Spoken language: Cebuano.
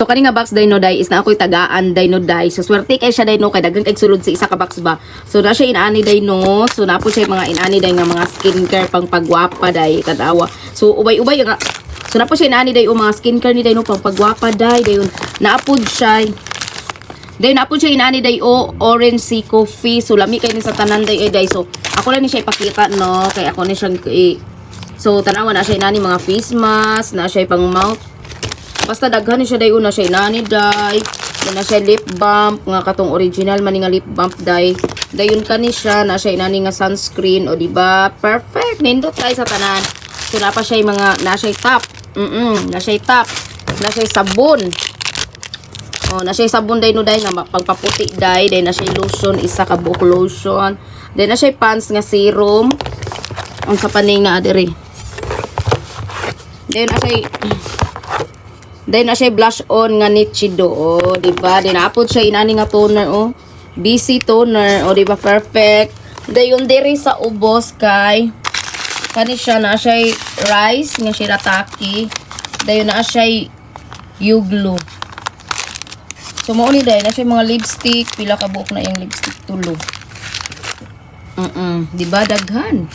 So kani nga box, day no day, is na ako'y tagaan, day no day. So swerte kay siya, day no, kay daghan kay sulod sa isa ka box ba. So na siya inaani, day no. So na po siya mga inaani, day, nga mga skincare pang pagwapa, day, tanawa. So ubay-ubay nga. So na po siya inaani, day, o mga skincare ni, day no, pang pagwapa, day dayon. Naapod siya. Dayon naapod siya inaani, day, o orange sea coffee. So lami kay ni sa tanan, day ay day. So ako lang ni siya ipakita no, kay ako ni siyang So tanawa, na siya inani mga face mask, na siya pang mouth. Basta daghan ni siya, day, una siya inani, day. Na siya lip balm nga katong original man ni nga lip balm, day. Dayon kani siya, na siya inani nga sunscreen, o di ba? Perfect. Nindot kay sa tanan. So na pa siya mga na siya top. Na siya top. Na siya sabon. Oh, na siya sabon, day no day, nga pagpaputi, day, day na siya lotion, isa ka buok lotion. Day na siya pants nga serum. Ang sa paning na diri. Then na siya blush on nga Nichido, oh, di ba? Then naapod siya inani nga toner, oh. BC toner, oh, di ba? Perfect. Dayon diri sa ubos kay kani siya, na siya rice nga shirataki. Dayon na siya yuglo. So mao ni, day, na siya mga lipstick, pila ka buok na yung lipstick? Tulo. Di ba daghan?